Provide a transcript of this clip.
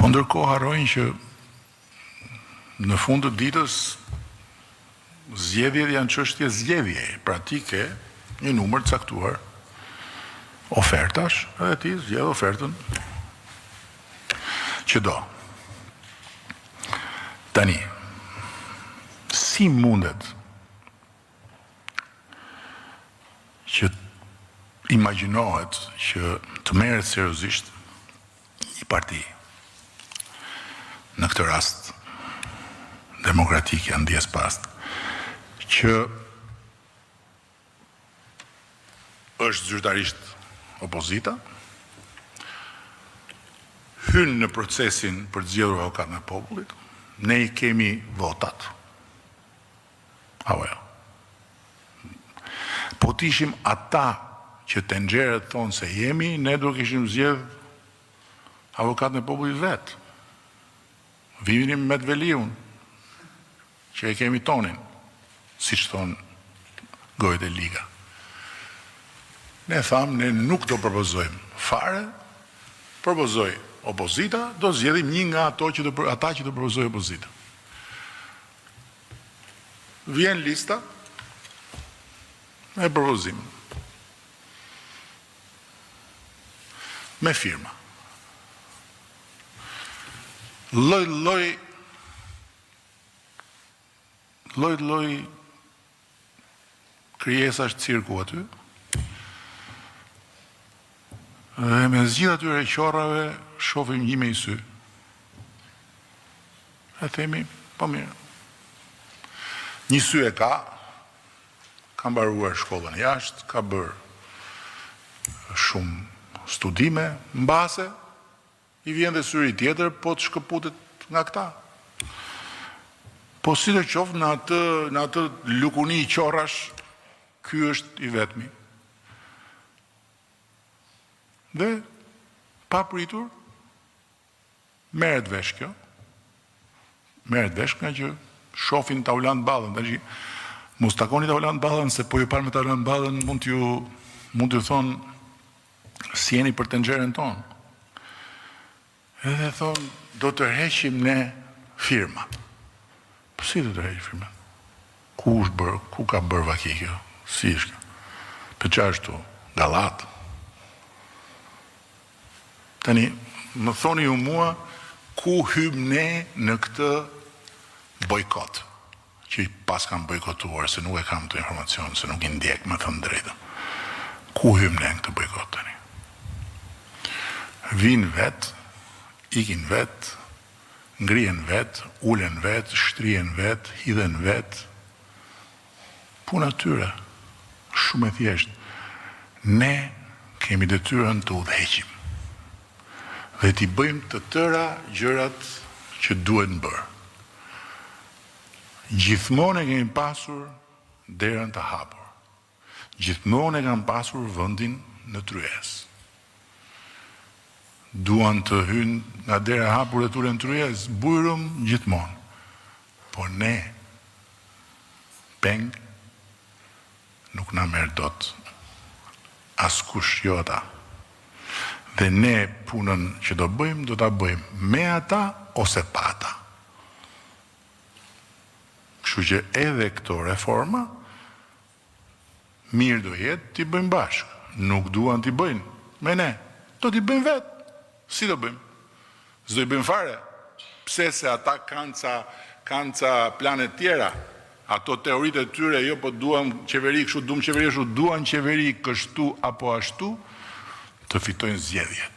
Po ndërkohë harrojnë që në fund të ditës zgjedhjet janë çështje zgjedhjeje, pra ti ke një numër të caktuar ofertash edhe ti zgjedh ofertën që do. Tani, si mundet që imagjinohet që të merret seriozisht një parti, në këtë rast demokratikja, ndjesë pastë, që është zyrtarisht opozita, hyn në procesin për të zgjedhur avokatin e popullit, ne i kemi votat, Apo jo. Po të ishim ata që tenxheret thonë se jemi, ne do kishim zgjedh avokatin e popullit vetë. Vinim me të Veliun, që e kemi tonin, siç thonë gojët e liga. Ne thamë, ne nuk do propozojmë fare, propozoi opozita, do zgjedhim një nga ato që do, ata që do propozojë opozita. Vjen lista me propozim. Me firma. Lloj lloj lloj lloj krijesash cirku aty. Dhe mes gjithë atyre qorrave shohim një me një sy. E themi, po mirë. Një sy e ka, ka mbaruar shkollën jashtë, ka bërë shumë studime, mbase, i vjen dhe syri tjetër, po të shkëputet nga këta. Po sidoqoftë në atë, në atë lukuni qorrash, ky është i vetmi. Dhe, papritur, Merret vesh kjo. Merret vesh ngaqë shofin Taulant Ballën. Tashi mos takoni Taulant Ballën se po ju panë me Taulant Ballën mund t'ju mund t'ju thonë s'jeni për tenxheren tonë. Edhe thonë do tërheqim ne firmat. Po si do tërheqim firmat? Ku është bërë, ku ka bërë vaki kjo? Si është kjo? Po ça është këtu? Gallatë. Tani, më thoni ju mua, ku hymë ne në këtë bojkot, që i paskan bojkotuar, se nuk e kam këtë informacion, se nuk i ndjek, me thënë të drejtën. Ku hymë ne në këtë bojkot tani? Vijnë vetë, ikin vetë, ngrihen vetë, ulen vetë, shtrihen vetë, hidhen vetë, Puna e tyre, shumë e thjeshtë, ne kemi detyrën të udhëheqim dhe t'i bëjmë të tëra gjërat që duhen bërë. Gjithmonë e kemi pasur derën të hapur. Gjithmonë e kam pasur vendin në tryezë. Duan të hyjnë nga dera e hapur dhe të ulen në tryezë, bujrum gjithmonë. Por ne Peng nuk na merr dot askush jo ata. Dhe ne punën që do bëjmë do ta bëjmë me ata ose pa ata. Kështu që edhe këto reforma Mirë do jetë t'i bëjmë bashkë. Nuk duan t'i bëjnë me ne. Do t'i bëjmë vetë. Si do bëjmë? S'do i bëjmë fare. Pse se ata kanë ca kanë ca plane të tjera. Ato teoritë e tyre, jo po duam qeveri kështu, duam qeveri ashtu, duan qeveri kështu apo ashtu të fitojnë zgjedhjet.